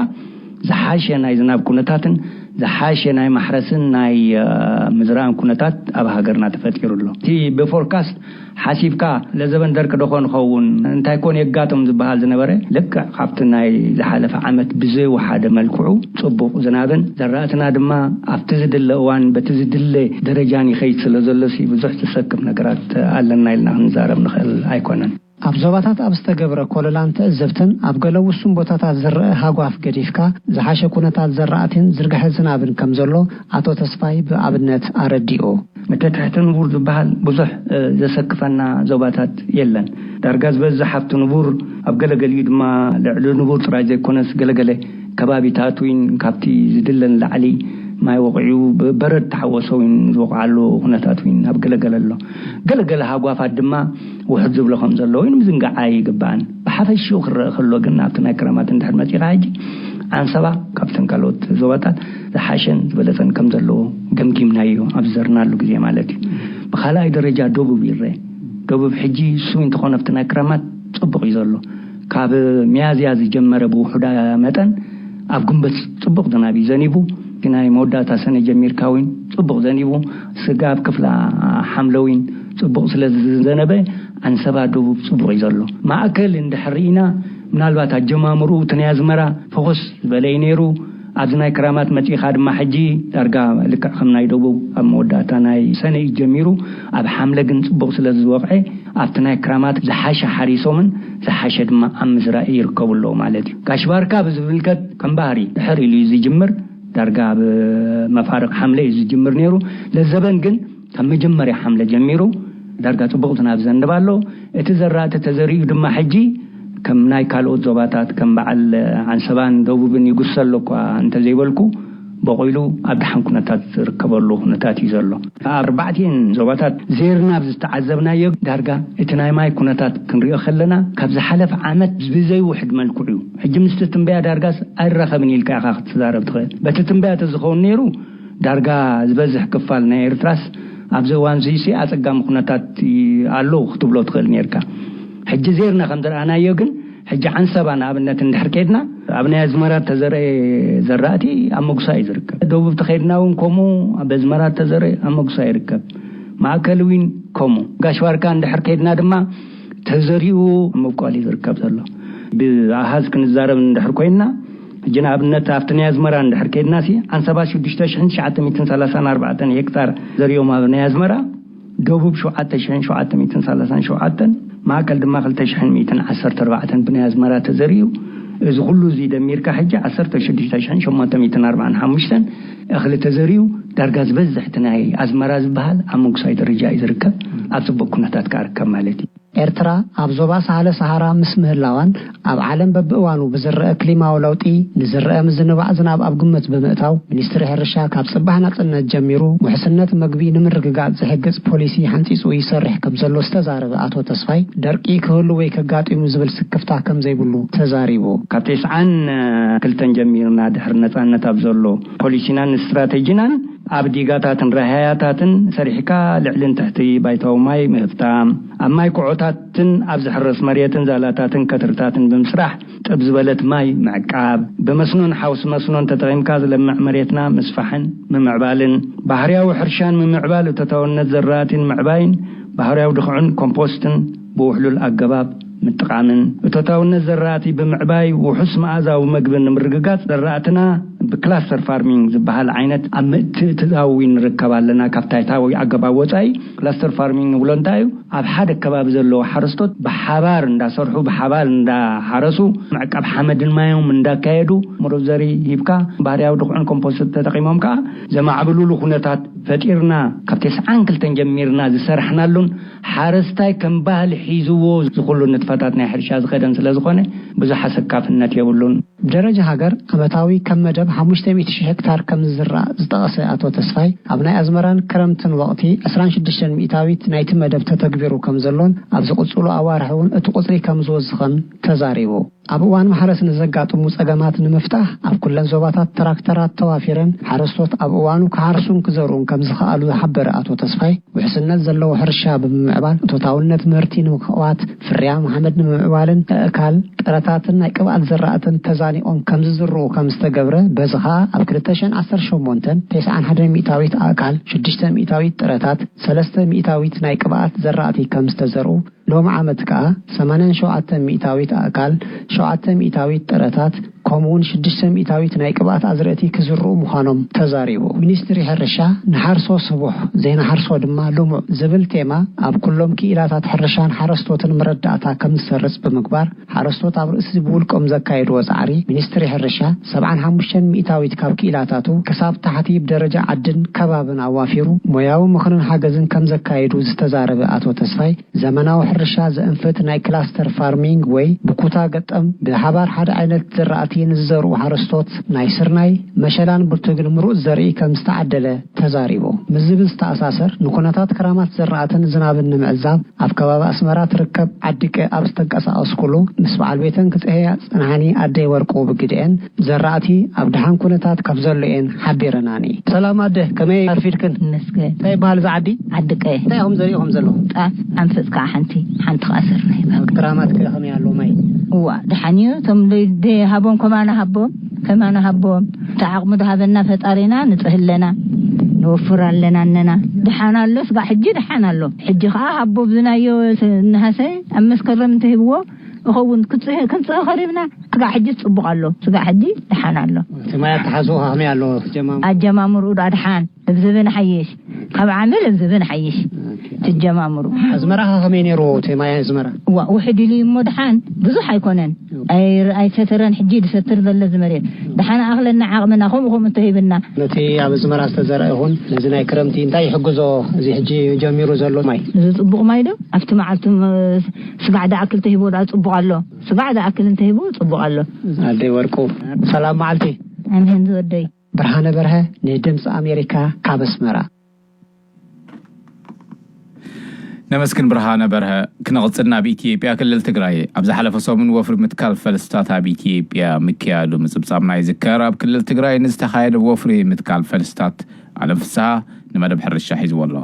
ዝሓሸ ናይ ዝናብ ኩነታትን ዝሓሸ ናይ ማሕረስን ናይ ምዝራእን ኩነታት ኣብ ሃገርና ተፈጢሩ ኣሎ። እቲ ብፎርካስት ሓሲብካ፣ ለዘበን ደርቂ ዶ ኾን ኸውን፣ እንታይ ኮን የጋጥም ዝበሃል ዝነበረ፣ ልክዕ ካብቲ ናይ ዝሓለፈ ዓመት ብዘይወሓደ መልክዑ ጽቡቕ ዝናብን፣ ዘራእትና ድማ ኣብቲ ዝድለ እዋን በቲ ዝድለ ደረጃን ይኸይድ ስለ ዘሎሲ፣ ብዙሕ ዘሰክፍ ነገራት ኣለና ኢልና ክንዛረብ ንኽእል ኣይኮነን። ኣብ ዞባታት ኣብ ዝተገብረ ኮለላን ትዕዝብትን፣ ኣብ ገለ ውሱን ቦታታት ዝረአ ሃጓፍ ገዲፍካ፣ ዝሓሸ ኩነታት ዘራእትን ዝርግሐ ዝናብን ከም ዘሎ ኣቶ ተስፋይ ብኣብነት ኣረዲኡ። እቲ ትሕቲ ንቡር ዝበሃል ብዙሕ ዘሰክፈና ዞባታት የለን። ዳርጋ ዝበዝሕ ኣብቲ ንቡር፣ ኣብ ገለገሊኡ ድማ ልዕሊ ንቡር ጥራይ ዘይኮነስ፣ ገለገለ ከባቢታት እውን ካብቲ ዝድለ ንላዕሊ ማይ ወቒዑ፣ በረድ ተሓወሶ እውን ዝወቕዓሉ ኩነታት እውን ኣብ ገለገለ ኣሎ። ገለገለ ሃጓፋት ድማ ውሕድ ዝብሎ ከም ዘሎ እውን ምዝንጋዕ ኣይግባእን። ብሓፈሽኡ ክረአ ከሎ ግን፣ ኣብቲ ናይ ክረማት እንድሕር መጺኻ ሕጂ፣ ዓንሰባ ካብተን ካልኦት ዞባታት ዝሓሸን ዝበለጸን ከም ዘለዎ ገምጊምናዮ፣ ኣብ ዝዘርናሉ ግዜ ማለት እዩ። ብኻልኣይ ደረጃ ደቡብ ይረአ። ደቡብ ሕጂ እሱ እንተኾነ ኣብቲ ናይ ክረማት ጽቡቕ እዩ ዘሎ። ካብ ሚያዝያ ዝጀመረ ብውሑዳ መጠን ኣብ ግንቦት ጽቡቕ ዝናብ እዩ ዘኒቡ። እቲ ናይ መወዳእታ ሰነ ጀሚርካ እውን ጽቡቕ ዘኒቡ፣ ስጋብ ክፍላ ሓምለ እውን ጽቡቕ ስለ ዝዘነበ፣ ኣንሰባ ደቡብ ጽቡቕ እዩ ዘሎ። ማእከል እንድሕር ርኢና፣ ምናልባት ኣጀማምርኡ እቲ ናይ ኣዝመራ ፈኾስ ዝበለ እዩ ነይሩ። ኣብዚ ናይ ክራማት መጺኻ ድማ ሕጂ ዳርጋ ልክዕ ከም ናይ ደቡብ ኣብ መወዳእታ ናይ ሰነ እዩ ጀሚሩ። ኣብ ሓምለ ግን ጽቡቕ ስለ ዝወቕዐ፣ ኣብቲ ናይ ክራማት ዝሓሸ ሓሪሶምን ዝሓሸ ድማ ኣብ ምዝራእ ይርከቡ ኣለዉ ማለት እዩ። ጋሽ ባርካ ብዝምልከት ከም ባህሪ ድሕር ኢሉ እዩ ዝጅምር። ዳርጋ ኣብ መፋርቕ ሓምለ እዩ ዝጅምር ነይሩ። ለዘበን ግን ካብ መጀመርያ ሓምለ ጀሚሩ ዳርጋ ጽቡቕ ዝናብ ዘንብ ኣሎ። እቲ ዘራእቲ ተዘሪኡ ድማ ሕጂ ከም ናይ ካልኦት ዞባታት ከም በዓል ዓንሰባን ደቡብን ይጉሰ ኣሎ እኳ እንተዘይበልኩ፣ በቑሉ ኣብ ደሓን ኩነታት ዝርከበሉ ኩነታት እዩ ዘሎ። ኣብ ኣርባዕቲኤን ዞባታት ዜርና ኣብ ዝተዓዘብናዮ ዳርጋ እቲ ናይ ማይ ኩነታት ክንሪኦ ከለና፣ ካብ ዝሓለፈ ዓመት ብዘይውሕድ መልክዑ እዩ። ሕጂ ምስቲ ትንበያ ዳርጋስ ኣይራኸብን ኢልካ ኢኻ ክትዛረብ ትኽእል። በቲ ትንበያ ተዝኸውን ነይሩ፣ ዳርጋ ዝበዝሕ ክፋል ናይ ኤርትራስ ኣብዚ እዋን እዚሲ ኣጸጋሚ ኩነታት ኣሎ ክትብሎ ትኽእል ነይርካ። ሕጂ ዜርና ከም ዝረኣናዮ ግን፣ ሕጂ ዓንሰባ ንኣብነት እንድሕር ከድና፣ ኣብ ናይ ኣዝመራ ተዘርአ ዘራእቲ ኣብ መጉሳ እዩ ዝርከብ። ደቡብ ተኸድና እውን ከምኡ፣ ኣብ ኣዝመራ ተዘርአ ኣብ መጉሳ ይርከብ። ማእከል እውን ከምኡ። ጋሽ ባርካ እንድሕር ከድና ድማ፣ ተዘሪኡ ኣብ ምብቋል እዩ ዝርከብ ዘሎ። ብኣሃዝ ክንዛረብ እንድሕር ኮይንና፣ ሕጂ ንኣብነት ኣብቲ ናይ ኣዝመራ እንድሕር ከድናሲ፣ ዓንሰባ ሽዱሽተ ሽሕን ትሽዓተ ሚእትን ሰላሳን ኣርባዕተን ሄክታር ዘሪኦም ኣብ ናይ ኣዝመራ፣ ደቡብ ሸውዓተ ሽሕን ሸውዓተ ሚእትን ሰላሳን ሸውዓተን፣ ማእከል ድማ ክልተ ሽሕን ሚእትን ዓሰርተ ኣርባዕተን ብናይ ኣዝመራ ተዘሪኡ። እዚ ኩሉ እዚ ደሚርካ ሕጂ ዓሰርተ ሽዱሽተ ሽሕን ሸሞንተ ሚእትን ኣርባዓን ሓሙሽተን እኽሊ ተዘሪኡ። ዳርጋ ዝበዝሕ እቲ ናይ ኣዝመራ ዝበሃል ኣብ ምጉሳይ ደረጃ እዩ ዝርከብ። ኣብ ጽቡቕ ኩነታት ከኣ ርከብ ማለት እዩ። ኤርትራ ኣብ ዞባ ሳህለ ሰሃራ ምስ ምህላዋን፣ ኣብ ዓለም በብእዋኑ ብዝረአ ክሊማዊ ለውጢ ንዝረአ ምዝንባዕ ዝናብ ኣብ ግምት ብምእታው፣ ሚኒስትሪ ሕርሻ ካብ ጽባሕ ናጽነት ጀሚሩ ውሕስነት መግቢ ንምርግጋጽ ዝሕግዝ ፖሊሲ ሓንጺጹ ይሰርሕ ከም ዘሎ ዝተዛረበ ኣቶ ተስፋይ፣ ደርቂ ክህሉ ወይ ከጋጢሙ ዝብል ስክፍታ ከም ዘይብሉ ተዛሪቡ። ካብ ተስዓን ክልተን ጀሚርና ድሕሪ ነጻነት ኣብ ዘሎ ፖሊሲናን ስትራቴጂናን፣ ኣብ ዲጋታትን ራህያታትን ሰሪሕካ ልዕልን ትሕቲ ባይታዊ ማይ ምህፍታም፣ ኣብ ማይ ኩዖታትን ኣብ ዝሕረስ መሬትን ዛላታትን ከትርታትን ብምስራሕ ጥብ ዝበለት ማይ ምዕቃብ፣ ብመስኖን ሓውሲ መስኖን ተጠቒምካ ዝለምዕ መሬትና ምስፋሕን ምምዕባልን፣ ባህርያዊ ሕርሻን ምምዕባል እቶታውነት ዘራእቲን ምዕባይን፣ ባህርያዊ ድኹዕን ኮምፖስትን ብውሕሉል ኣገባብ ምጥቓምን፣ እቶታውነት ዘራእቲ ብምዕባይ ውሑስ መኣዛዊ መግቢ ንምርግጋጽ፣ ዘራእትና ብክላስተር ፋርሚንግ ዝበሃል ዓይነት ኣብ ምትእትታው ንርከብ ኣለና። ካብ ታይታዊ ኣገባብ ወጻኢ ክላስተር ፋርሚንግ ንብሎ እንታይ እዩ? ኣብ ሓደ ከባቢ ዘለዉ ሓረስቶት ብሓባር እንዳሰርሑ፣ ብሓባር እንዳሓረሱ፣ ምዕቃብ ሓመድን ማዮም እንዳካየዱ፣ ምሩፅ ዘርኢ ሂብካ፣ ባህርያዊ ድኹዕን ኮምፖስት ተጠቒሞም ከኣ ዘማዕብሉሉ ኩነታት ፈጢርና። ካብ ተስዓን ክልተን ጀሚርና ዝሰራሕናሉን፣ ሓረስታይ ከም ባህሊ ሒዝዎ ዝኹሉ ንጥፈታት ናይ ሕርሻ ዝኸደን ስለ ዝኾነ፣ ብዙሕ ኣሰካፍነት የብሉን። ብደረጃ ሃገር፣ ዓመታዊ ከም መደብ ሓሙሽተ ሚእቲ ሺሕ ሄክታር ከም ዝዝራእ ዝጠቐሰ ኣቶ ተስፋይ፣ ኣብ ናይ ኣዝመራን ክረምትን ወቕቲ ዕስራን ሽዱሽተን ሚእታዊት ናይቲ መደብ ተተግቢሩ ከም ዘሎን፣ ኣብ ዝቕጽሉ ኣዋርሕ እውን እቲ ቁጽሪ ከም ዝወስኸን ተዛሪቡ። ኣብ እዋን ማሕረስ ንዘጋጥሙ ጸገማት ንምፍታሕ ኣብ ኩለን ዞባታት ትራክተራት ተዋፊረን ሓረስቶት ኣብ እዋኑ ክሓርሱን ክዘርኡን ከም ዝኸኣሉ ዝሓበረ ኣቶ ተስፋይ፣ ውሕስነት ዘለዎ ሕርሻ ብምምዕባል እቶታውነት ምህርቲ ንምኽዋት፣ ፍርያም ሓመድ ንምምዕባልን ኣእካል፣ ጥረታትን ናይ ቅብኣት ዘራእትን ተዛኒቖም ከም ዝዝርኡ ከም ዝተገብረ፣ በዚ ኸኣ ኣብ ክልተ ሽሕን ዓሰርተ ሸሞንተን ተስዓን ሓደን ሚእታዊት ኣእካል፣ ሽዱሽተ ሚእታዊት ጥረታት፣ ሰለስተ ሚእታዊት ናይ ቅብኣት ዘራእቲ ከም ዝተዘርኡ፣ ሎሚ ዓመት ከኣ ሰማንያን ሸውዓተን ሚእታዊት ኣእካል፣ ሸውዓተ ሚእታዊት ጥረታት፣ ከምኡውን ሽዱሽተ ሚእታዊት ናይ ቅብኣት ኣዝርእቲ ክዝርኡ ምዃኖም ተዛሪቡ። ሚኒስትሪ ሕርሻ፣ "ንሓርሶ ስቡሕ፣ ዘይንሓርሶ ድማ ልሙዕ" ዝብል ቴማ ኣብ ኩሎም ክኢላታት ሕርሻን ሓረስቶትን መረዳእታ ከም ዝሰርጽ ብምግባር፣ ሓረስቶት ኣብ ርእሲ ብውልቆም ዘካየድዎ ጻዕሪ፣ ሚኒስትሪ ሕርሻ ሰብዓን ሓሙሽተን ሚእታዊት ካብ ክኢላታቱ ክሳብ ታሕቲ ብደረጃ ዓድን ከባብን ኣዋፊሩ ሞያዊ ምኽርን ሓገዝን ከም ዘካየዱ ዝተዛረበ ኣቶ ተስፋይ፣ ዘመናዊ ሕርሻ ዘእንፍት ናይ ክላስተር ፋርሚንግ ወይ ብኩታ ገጠም ብሓባር ሓደ ዓይነት ዘራእቲ ንዝዘርኡ ሓረስቶት ናይ ስርናይ፣ መሸላን ብርቱግን ምሩጽ ዘርኢ ከም ዝተዓደለ ተዛሪቡ። ምስ ዝብል ዝተኣሳሰር፣ ንኩነታት ክራማት ዘራእትን ዝናብን ንምዕዛብ ኣብ ከባቢ ኣስመራ ትርከብ ዓዲቀ ኣብ ዝተንቀሳቐስኩሉ፣ ምስ በዓል ቤተን ክጽህያ ጽንሓኒ ኣደይ ወርቁ ብግድኤን፣ ዘራእቲ ኣብ ደሓን ኩነታት ካብ ዘሎ እየን ሓቢረናኒ። ሰላም ኣደ፣ ከመይ ኣርፊድክን? ይመስገን። እንታይ ይበሃል እዚ ዓዲ? ዓዲ ቀየ። እንታይ ኢኹም ዘሪእኹም ዘለኹም? ጣፍ፣ ኣንፈት ከዓ ሓንቲ፣ ሓንቲ ከዓ ስርናይ። ክራማት ከ ከመይ ኣሎ ማይ? እዋ፣ ደሓን እዩ። እቶም ደይ-፣ ደይ ሃቦም ከማና ሃቦም፣ ከማና ሃቦም። እቲ ዓቕሚ ዝሃበና ፈጣሪና ንጽህ ኣለና፣ ንወፍር ኣለና እነና። ደሓን ኣሎ፣ ስጋዕ ሕጂ ደሓን ኣሎ። ሕጂ ከዓ ሃቦ ብዝናዮ ስ-፣ ነሃሰ ኣብ መስከረም እንተሂብዎ፣ እኸውን ክጽህ-፣ ክንጽህ ኸሪብና። ስጋዕ ሕጂ ጽቡቕ ኣሎ። ስጋዕ ሕጂ ደሓን ኣሎ። እቲ ማይ ኣተሓዝኡ ከመይ ኣሎ? ትጀማም-? ኣጀማምርኡ ደኣ ደሓን፣ ልብዝብን ሓይሽ። ካብ ዓሚ ልብዝብን ሓይሽ። ኦኬ። ትጀማምሩ። ኣዝመራ ከ ከመይ ነይሩ? እቲ ማይ ኣዝመራ? እዋ፣ ውሕድ ኢሉ እዩ እሞ ደሓን፣ ብዙሕ ኣይኮነን። ኣይ-፣ ኣይሰተረን፣ ሕጂ ዝሰትር ዘሎ እዚ መሬት። ደሓን ኣኽለና ዓቕምና፣ ከምኡ ከምኡ እንተሂብና። ነቲ ኣብ ኣዝመራ ዝተዘርአ ይኹን፣ ነዚ ናይ ክረምቲ እንታይ ይሕግዞ? እዚ ሕጂ ጀሚሩ ዘሎ ማይ። እዚ ጽቡቕ ማይ ዶ? ኣብቲ መዓልቲ ም-፣ ስጋዕ ዝኣክል ተሂቦ ደኣ ጽቡቕ ኣሎ። ስጋዕ ዝኣክል እንተሂቡ ጽቡቕ ኣሎ። ኣደይ ወርቁ፣ ሰላም መዓልቲ። ኣሜን ዝወደይ። ብርሃነ በርሀ፣ ንድምፂ ኣሜሪካ፣ ካብ ኣስመራ። ነመስግን ብርሃነ በርሀ። ክነቕጽል ናብ ኢትዮጵያ፣ ክልል ትግራይ ኣብ ዝሓለፈ ሰሙን ወፍሪ ምትካል ፈልስታት ኣብ ኢትዮጵያ ምክያዱ ምጽብጻብና ይዝከር። ኣብ ክልል ትግራይ ንዝተኻየደ ወፍሪ ምትካል ፈልስታት ኣለም ፍስሃ ንመደብ ሕርሻ ሒዝዎ ኣሎ።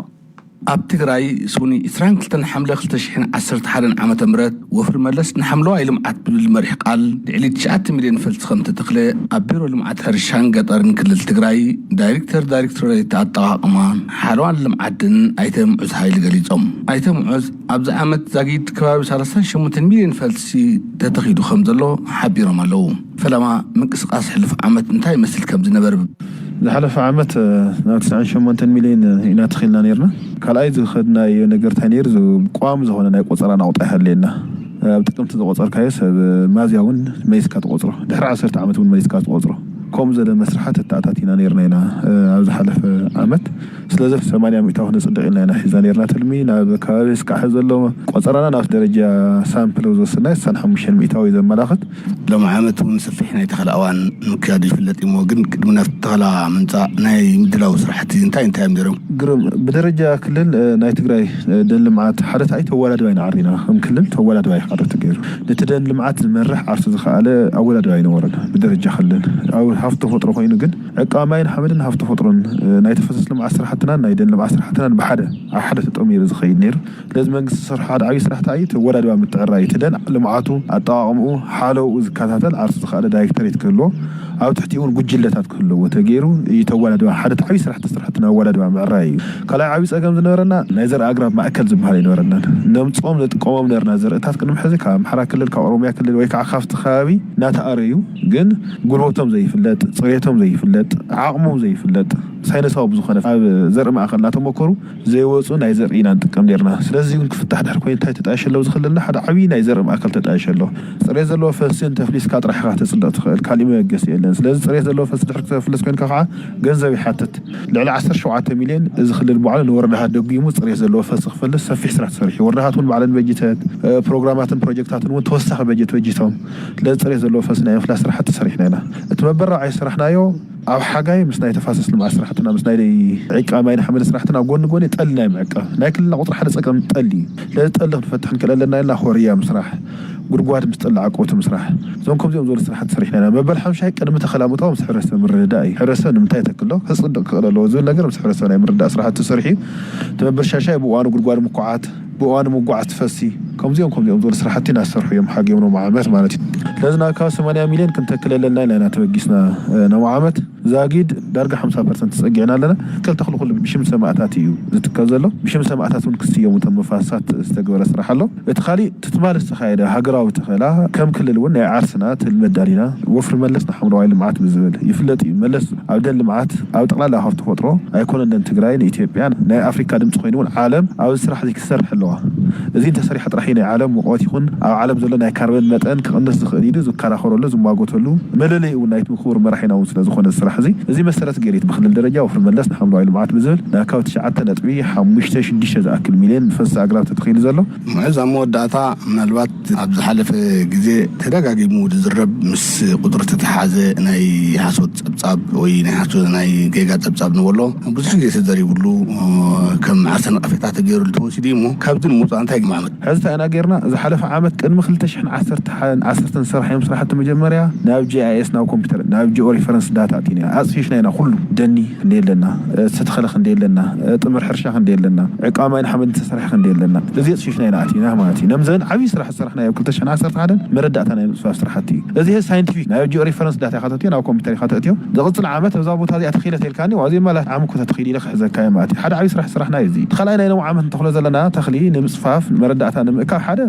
ኣብ ትግራይ ሰኑይ ዕስራን ክልተን ሓምለ ክልተ ሽሕን ዓሰርተ ሓደን ዓመተ ምህረት ወፍሪ መለስ ንሓምለዋይ ልምዓት ብዝብል መሪሕ ቃል ልዕሊ ትሽዓተ ሚልዮን ፈልሲ ከም ዝተተኽለ ኣብ ቢሮ ልምዓት ሕርሻን ገጠርን ክልል ትግራይ ዳይሬክተር ዳይሬክቶሬት ኣጠቓቕማን ሓለዋን ልምዓትን ኣይተ ምዑዝ ሃይለ ገሊጾም። ኣይተ ምዑዝ ኣብዚ ዓመት ዛጊድ ከባቢ ሰላሳን ሸሞንተን ሚልዮን ፈልሲ ተተኺሉ ከም ዘሎ ሓቢሮም ኣለዉ። ፈለማ ምንቅስቓስ ሕሉፍ ዓመት እንታይ ይመስል ከም ዝነበረ ዝሓለፈ ዓመት፣ እ፣ ናብ ትስዓን ሸሞንተን ሚልዮን ኢና ተኺልና ነይርና። ካልኣይ ዝኸድናዮ ነገር እንታይ ነይሩ? ዝ-፣ ቋሚ ዝኾነ ናይ ቆጸራ ናቑጣ ይሃልየና። ኣብ ጥቅምቲ ዝቆጸርካዮ ሰብ፣ እ፣ ማዝያ እውን መሊስካ ትቆጽሮ። ድሕሪ ዓሰርተ ዓመት እውን መሊስካ ትቆጽሮ። ከምኡ ዘለ መስርሓት ተኣታቲና ነይርና ኢና፣ እ፣ ኣብ ዝሓለፈ ዓመት። ስለዚ ሰማንያ ሚእታዊ ክነጽድቕ ኢልና ኢና ሒዝና ነይርና ትልሚ። ናብ ከባቢ እስካዕ ዘሎ ቆጸራና ናብ ደረጃ ሳምፕል ዝወሰድናዮ ስሳን ሓሙሽተን ሚእታዊ ዘመላኽት። ሎሚ ዓመት እውን ሰፊሕ ናይ ተኸላ እዋን ምክያዱ ይፍለጥ እዩ እሞ፣ ግን ቅድሚ ናብ ተኸላ ምምጻእ ናይ ምድላው ስራሕቲ እንታይ እንታይ እዮም ነይሮም? ግሩም። ብደረጃ ክልል፣ እ፣ ናይ ትግራይ፣ እ፣ ደን ልምዓት ሓደ ተኣይ ተወዳድባይ ንዓሪና፣ ከም ክልል ተወዳድባይ ሓደ ተገይሩ። ነቲ ደን ልምዓት ዝመርሕ ዓርሱ ዝኸኣለ ኣወዳድባይ ነበረን ብደረጃ ክልል። ኣብ ሃፍቲ ተፈጥሮ ኮይኑ ግን ዕቃ ማይን ሓመድን ሃፍቲ ተፈጥሮን፣ እ፣ ናይ ተፈሰስ ልምዓት ስራሕትናን ናይ ደን ልምዓት ስራሕትናን ብሓደ፣ ኣብ ሓደ ተጠሚሩ ዝኸይድ ነይሩ። ስለዚ መንግስቲ ዝሰርሖ ሓደ ዓብዪ ስራሕ እንታይ እዩ? እቲ ወዳድባ ምትዕርራይ፣ እቲ ደን ልምዓቱ፣ ኣጠቓቕምኡ፣ ሓለውኡ ዝከታተል ዓርሱ ዝኸኣለ ዳይሬክቶሬት ክህልዎ፣ ኣብ ትሕቲኡ እውን ጉጅለታት ክህልዎ ተገይሩ እዩ። እቲ ኣወዳድባ ሓደ ዓብዪ ስራሕ ተሰርሐ፣ እቲ ናይ ኣወዳድባ ምዕራይ እዩ። ካልኣይ ዓብዪ ጸገም ዝነበረና ናይ ዘርኢ ኣግራብ ማእከል ዝበሃል ኣይነበረናን። ነምጽኦም ነጥቀሞም ነበርና ዘርእታት ቅድሚ ሕዚ ካብ ኣምሓራ ክልል፣ ካብ ኦሮሚያ ክልል ወይ ከዓ ካብቲ ከባቢ እናተኣረዩ፣ ግን ጉልበቶም ዘይፍለጥ፣ ጽሬቶም ዘይፍለጥ፣ ዓቕሞም ዘይፍለጥ፣ ሳይንሳዊ ብዝኾነ ኣብ ዘርኢ ማእከል እናተመኮሩ ዘይወፁ ናይ ዘርኢ ኢና ንጥቀም ነይርና። ስለዚ እውን ክፍታሕ ድሕሪ ኮይኑ እንታይ ተጣየሸ ኣለዉ ዝኽልልና ሓደ ዓብዪ ናይ ዘርኢ ማእከል ተጣየሸ ኣለዉ። ጽሬት ዘለዎ ፈስን ተፍሊስካ ጥራሕ ኢኻ ተጽድቕ ትኽእል፣ ካሊእ መበገሲ የለን። ስለዚ ጽሬት ዘለዎ ፈስ ድሕሪ ክተፍልስ ኮይንካ ከዓ ገንዘብ ይሓትት። ልዕሊ ዓሰርተ ሸውዓተ ሚልዮን እዚ ክልል ባዕሉ ንወረዳታት ደጒሙ ጽሬት ዘለዎ ፈስ ክፈልስ ሰፊሕ ስራሕ ተሰሪሑ። ወረዳታት እውን ባዕለን በጅተት፣ እ፣ ፕሮግራማትን ፕሮጀክታትን እውን ተወሳኺ በጀት በጅቶም ስለዚ ጽሬት ዘለዎ ፈስ ናይ ምፍላስ ስራሕቲ ሰሪሕና ኢና። እቲ መበረባዓይ ዝሰራሕናዮ ኣብ ሓጋይ ምስ ናይ ተፋሰስ ልምዓት ስራሕትና፣ ምስ ናይ ዕቃ ማይን ሓመድ ስራሕትና ጎኒ ጎኒ ጠሊ ናይ ምዕቃብ ናይ ክልልና ቁፅሪ ሓደ ፀገም ጠሊ እዩ። ስለዚ ጠሊ ክንፈትሕ ንክእል ኣለና ኢልና ሆርያ ምስራሕ፣ ጉድጓድ ምስ ጠሊ ዓቀብቲ ምስራሕ፣ እዞም ከምዚኦም ዝበሉ ስራሕቲ ሰሪሕና ኢና። መበል ሓምሻይ ቅድሚ ተኸላ ምእታው ምስ ሕብረተሰብ ምርድዳእ እዩ። ሕብረተሰብ ንምንታይ ተክሎ ከፅድቕ ክኽእል ኣለዎ ዝብል ነገር ምስ ሕብረተሰብ ናይ ምርዳእ ስራሕቲ ተሰሪሑ እዩ። እቲ መበል ሻሻይ ብእዋኑ ጉድጓድ ምኩዓት፣ ብእዋኑ ምጉዓዝ ትፈሲ፣ ከምዚኦም ከምዚኦም ዝበሉ ስራሕቲ እናሰርሑ እዮም ሓጊኦም ሎም ዓመት ማለት እዩ። ስለዚ ናብ ካብ ሰማንያ ሚልዮን ክንተክል ኣለና ኢልና ኢና ተበጊስና። ሎም ዓመት ዛጊድ ዳርጋ ሓምሳ ፐርሰንት ተፀጊዕና ኣለና። ክልተ ክልኩል ብሽም ሰማእታት እዩ ዝትከል ዘሎ። ብሽም ሰማእታት እውን ክስየሙ እቶም መፋሳት ዝተገበረ ስራሕ ኣሎ። እቲ ካሊእ ትትማል ዝተኻየደ ሃገራዊ ተኸላ ከም ክልል እውን ናይ ዓርስና ትልመድ ዳሊና ወፍሪ መለስ ንሓምለዋይ ልምዓት ብዝብል ይፍለጥ እዩ። መለስ ኣብ ደን ልምዓት ኣብ ጠቕላላ ሃፍቲ ተፈጥሮ ኣይኮነን ደን ትግራይ ንኢትዮጵያ ናይ ኣፍሪካ ድምፂ ኮይኑ እውን ዓለም ኣብዚ ስራሕ እዚ ክትሰርሕ ኣለዋ። እዚ እንተሰሪሐ ጥራሕ እዩ ናይ ዓለም ሙቐት ይኹን ኣብ ዓለም ዘሎ ናይ ካርበን መጠን ክቕንስ ዝኽእል ኢሉ ዝከራኸረሉ ዝሟጎተሉ መለለይ እውን ናይቲ ክቡር መራሒና እውን ስለ ዝኾነ ስራሕ እዚ እዚ መሰረት ገይሩ ብክልል ደረጃ ወፍሪ መለስ ንሓምለዋይ ልምዓት ብዝብል ናይ ካብ ትሽዓተ ነጥቢ ሓሙሽተ ሽዱሽተ ዝኣክል ሚልዮን ፈሰስ ኣግራብ ተተኺሉ ዘሎ። ምዕዝ ኣብ መወዳእታ ምናልባት ኣብ ዝሓለፈ ግዜ ተደጋጊሙ ዝዝረብ ምስ ቁፅሪ ተተሓዘ ናይ ሓሶት ፀብፃብ ወይ ናይ ሓሶት ናይ ጌጋ ፀብፃብ ንበሎ ብዙሕ ግዜ ተዘሪብሉ ከም ዓርሰ ነቐፌታ ተገይሩሉ ተወሲዱ እዩ እሞ ካብዚ ንምውፃእ እንታይ ግማመት? ሕዚ እንታይ ኢና ጌርና? ዝሓለፈ ዓመት ቅድሚ ክልተ ሽሕን ዓሰርተ ሓደን ዓሰርተ ዝሰራሕዮም ስራሕቲ መጀመርያ ናብ ጂ ኣይ ኤስ ናብ ኮምፒውተር ናብ ጂኦ ሪፈረንስ ዳታ ኣቲና ኣፅፊሽና ኢና ኩሉ ደኒ ክንደይ ኣለና ዝተተኸለ ክንደይ ኣለና ጥምር ሕርሻ ክንደይ ኣለና ዕቃ ማይን ሓመድን ዝተሰርሐ ክንደይ ኣለና እዚ ኣፅፊሽና ኢና ኣቲና ማለት እዩ። ነምዘን ዓብዪ ስራሕ ዝሰራሕናዮ ክልተ ሽሕን ዓሰርተ ሓደን መረዳእታ ናይ ምፅፋፍ ስራሕቲ እዩ። እዚ ሳይንቲፊክ ናይ ጂኦ ሪፈረንስ ዳታ ኢኻ ተእትዮ ናብ ኮምፒውተር ኢኻ ተእትዮ ዝቕፅል ዓመት እዛ ቦታ እዚኣ ተኺለ ተልካኒ ዋዜ ማላት ዓም ኮታ ተኺል ኢለ ክሕዘካ እየ ማለት እዩ። ሓደ ዓብዪ ስራሕ ዝሰራሕና እዩ። እዚ ካልኣይ ናይ ሎም ዓመት እንተኽሎ ዘለና ተኽሊ ንምፅፋፍ መረዳእታ ንምእካብ ሓደ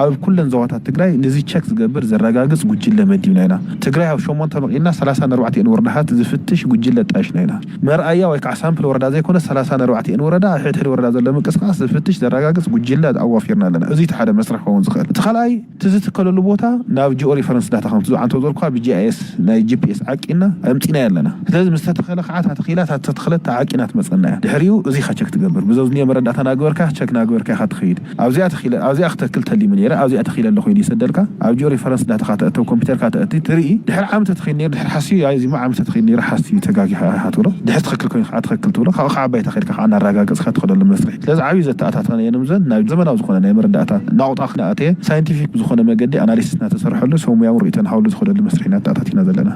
ኣብ ኩለን ዞባታት ትግራይ ንዚ ቸክ ዝገብር ዘረጋግፅ ጉጅለ መዲብና ኢና። ትግራይ ኣብ ሸሞንተ መቒልና ሰላሳ ኣርባዕቲኤን ወረዳታት ዝፍትሽ ጉጅለ ኣጣይሽና ኢና። መርኣያ ወይ ከዓ ሳምፕል ወረዳ ዘይኮነ ሰላሳ ኣርባዕቲኤን ወረዳ ኣብ ሕድሕድ ወረዳ ዘሎ ምንቅስቃስ ዝፍትሽ ዘረጋግፅ ጉጅለ ኣዋፊርና ኣለና። እዚ እቲ ሓደ መስርሕ ክኸውን ዝኽእል። እቲ ካልኣይ እቲ ዝትከለሉ ቦታ ናብ ጂኦ ሪፈረንስ ዳታ ከምቲ ዝዓንቶ ዘልኳ ብጂኣይኤስ ናይ ጂፒኤስ ዓቂና ኣምፂና ኣለና። ስለዚ ምስ ተተኸለ ከዓ እታ ተኺላ እታ ተተኽለት ዓቂና ትመፀና እያ። ድሕሪኡ እዚ ካ ቸክ ትገብር ብዘብዝኒ መረዳእታ ናግበርካ ቸክ ናግበርካ ኢካ ትኸይድ። ኣብዚኣ ተኺለ ኣብዚኣ ክተክል ተሊሙ ነይረ ኣብዚኣ ተኺለ ኣለኹ ኢሉ ይሰደልካ። ኣብ ጂኦ ሪፈረንስ ዳታ ካተእተው ኮምፒውተር ካተእቲ ትርኢ ድሕሪ ዓመት ተተኺል ነይሩ ድሕሪ ሓስዩ ኣይ እዚ ዓመት ተተኺል ነይሩ ሓስዩ ተጋጊኻ ኢኻ ትብሎ። ድሕሪ ትኽክል ኮይኑ ከዓ ትኽክል ትብሎ። ካብኡ ከዓ ዓባይ ተኺልካ ከዓ እናረጋገፅካ ትኸደሉ መስርሕ። ስለዚ ዓብዩ ዘተኣታተነ የንምዘን ናብ ዘመናዊ ዝኾነ ናይ መረዳእታ ናቑጣ ክነኣተየ ሳይንቲፊክ ብዝኾነ መገዲ ኣናሊሲስ እናተሰርሐሉ ሰብ ሙያውን ርእይቶን ሃውሉ ዝኸደሉ መስርሕ ኢና ኣተኣታቲና ዘለና።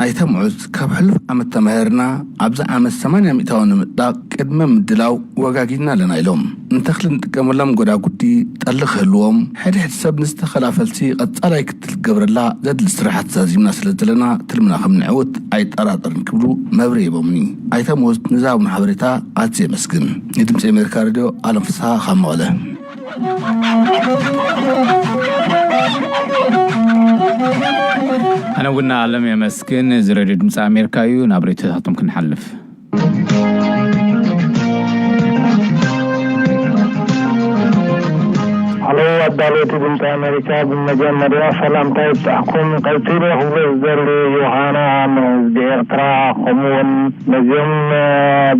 ኣይተ ምዑዝ ካብ ሕሉፍ ዓመት ተማሂርና ኣብዚ ዓመት ሰማንያ ሚእታዊ ንምጥዳቕ ቅድመ ምድላው ወጋጊድና ኣለና ኢሎም። ንተኽሊ ንጥቀመሎም ጎዳጉዲ ጠሊ ክህልዎም ሕድሕድ ሰብ ንዝተኸላ ፈልሲ ቀጻላይ ክትል ክገብረላ ዘድሊ ስራሕቲ ዛዚምና ስለ ዘለና ትልምና ከም ንዕውት ኣይጠራጠርን ክብሉ መብርሂ ሂቦምኒ። ኣይተ ምዑዝ ንዝሃቡና ሓበሬታ ኣዝየ የመስግን። ንድምፂ ኣሜሪካ ሬድዮ ኣለም ፍስሃ ካብ መቐለ። ኣነ እውን ኣለም የመስግን። እዚ ሬድዮ ድምፂ ኣሜሪካ እዩ። ናብ ሬድዮታቶም ክንሓልፍ። ሃሎ ኣዳለውቲ ድምፂ ኣሜሪካ፣ ብመጀመርያ ሰላምታ ይብፃሕኩም። ቀፂለ ክብሎ ዝደሊ ዮሃና ንህዝቢ ኤርትራ ከምኡውን ነዚኦም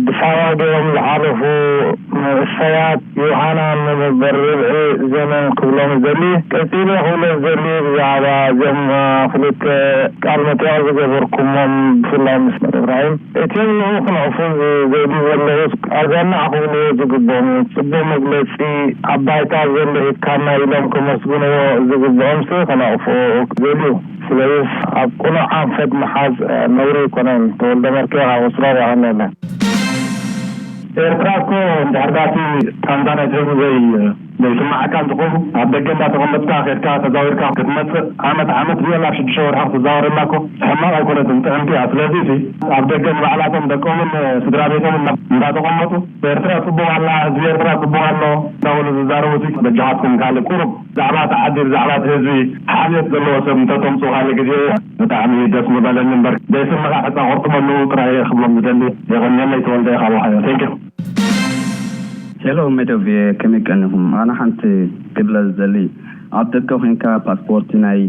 ብሳዋ ገይሮም ዝሓለፉ መንእሰያት ዮሃና ንመበል ርብዒ ዘመን ክብሎም ዝደሊ። ቀፂለ ክብሎ ዝደሊ ብዛዕባ እዞም ክልተ ቃል መጠየቕ ዝገበርኩሞም ብፍላይ ምስ እብራሂም እቲኦም ንኡ ክነቕፉ ዝደልዩ ዘለዉ ኣዛናዕ ክብልዎ ዝግብኦም እዩ። ፅቡቕ መግለፂ ኣብ ባይታ ዘሎ ሂብካና ኢሎም ከመስግንዎ ዝግብኦምሲ ክነቕፍዎ ዝደልዩ። ስለዚስ ኣብ ቅኑዕ ኣንፈት ምሓዝ ነውሪ ኣይኮነን። ተወልደ መርኬ ካብ ኣውስትራልያ ከነለ። ኤርትራ እኮ እንድሕር ዳቲ ታንዛንያ ትህቡ ዘይ ዘይስማዓካ እንትኾኑ ኣብ ደገ እንዳተቐመጥካ ኬድካ ተዛዊርካ ክትመፅእ ዓመት ዓመት ቢሆን ናብ ሽዱሽተ ወርሒ ክትዛወረላ እኮ ሕማቕ ኣይኮነትን ጥዕምቲ እያ። ስለዚ ሲ ኣብ ደገ ንባዕላቶም ደቆምን ስድራ ቤቶምን እንዳተቐመጡ ኤርትራ ፅቡቕ ኣላ፣ ህዝቢ ኤርትራ ፅቡቕ ኣሎ እንዳበሉ ዝዛረቡ ሲ በጃኻትኩም ካልእ ቁሩብ ብዛዕባ እቲ ዓዲ ብዛዕባ እቲ ህዝቢ ሓልዮት ዘለዎ ሰብ እንተተምፅኡ ካልእ ግዜ ብጣዕሚ ደስ ምበለኒ እምበር ዘይስምኻ ሕፃ ቆርጥመሉ ጥራይ እየ ክብሎም ዝደሊ። የቐንየለይ ተወልደ ካብ ኦሃዮ። Thank you። ሄሎ ሜዶቭየ ከመይ ቀኒኹም? ኣነ ሓንቲ ክብለ ዝደሊ ኣብ ደገ ኮንካ ፓስፖርቲ ናይ